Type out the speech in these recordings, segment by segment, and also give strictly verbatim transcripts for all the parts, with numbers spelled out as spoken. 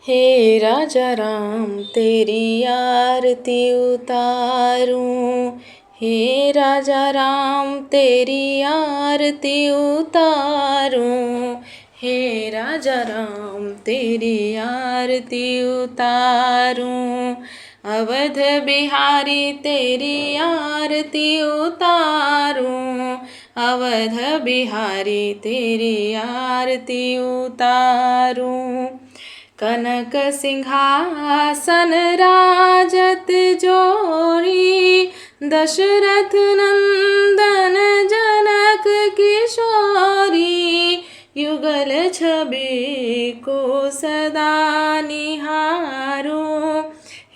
हे राजा राम, तेरी आरती उतारूं, हे राजा राम, तेरी आरती उतारूं, हे राजा राम, तेरी आरती उतारूं। अवध बिहारी, तेरी आरती उतारूं, अवध बिहारी, तेरी आरती उतारूं। कनक सिंहासन राजत जोरी, दशरथ नंदन जनक किशोरी, युगल छवि को सदा निहारूं।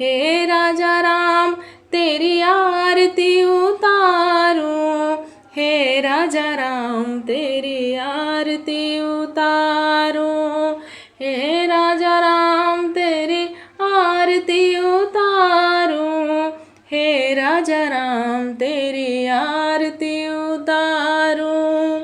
हे राजा राम, तेरी आरती उतारूं, हे राजा राम, तेरी आरती उतारूं, हे राजा राम, तेरी आरती उतारूं, हे राजा राम, तेरी आरती उतारूं।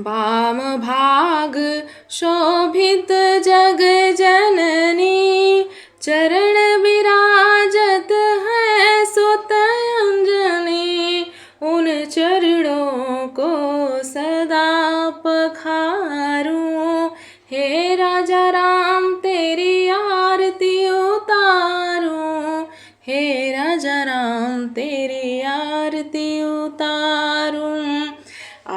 वाम भाग शोभित जग जननी, चरण विराजत है सुत अंजनी। उन चरणों को सदा पखारूं, हे राजा राम, तेरी आरती उतारूं, हे राजा राम, तेरी आरती उतारूं।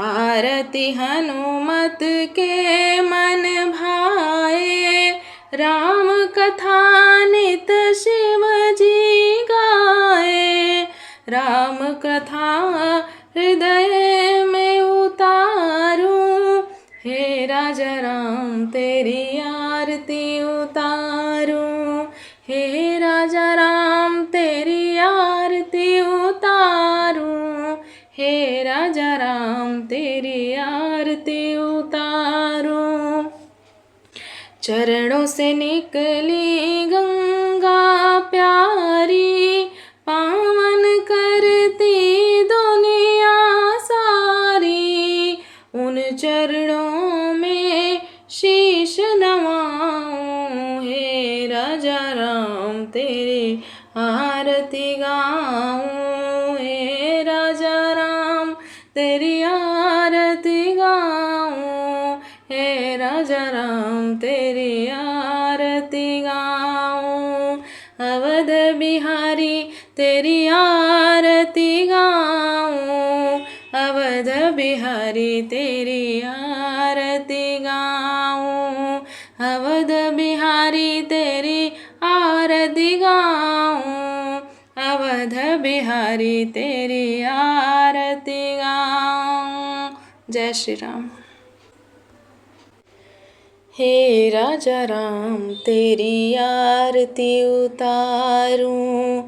आरती हनुमत के मन भाए, राम कथा नित शिव जी गाए। राम कथा हृदय में उतारूं, हे राजा राम, तेरी आरती उतारूं, हे राजा राम, तेरी आरती उतारूं, हे राजा राम, तेरी आरती उतारूं। चरणों से निकली गंगा प्यारी, पावन करती दुनिया सारी। उन चरणों में शीश नवाऊं, हे राजा राम, तेरी आरती गाऊं, हे राजा राम, तेरी आरती गाऊं, हे राजा राम, तेरी आरती गाऊं। अवध बिहारी, तेरी आरती गाऊं, अवध बिहारी, तेरी आरती गाऊं, अवध बिहारी, तेरी आरती गाऊं, अवध बिहारी, तेरी आरती गाऊं। जय श्री राम। हे राजा राम, तेरी आरती उतारूं,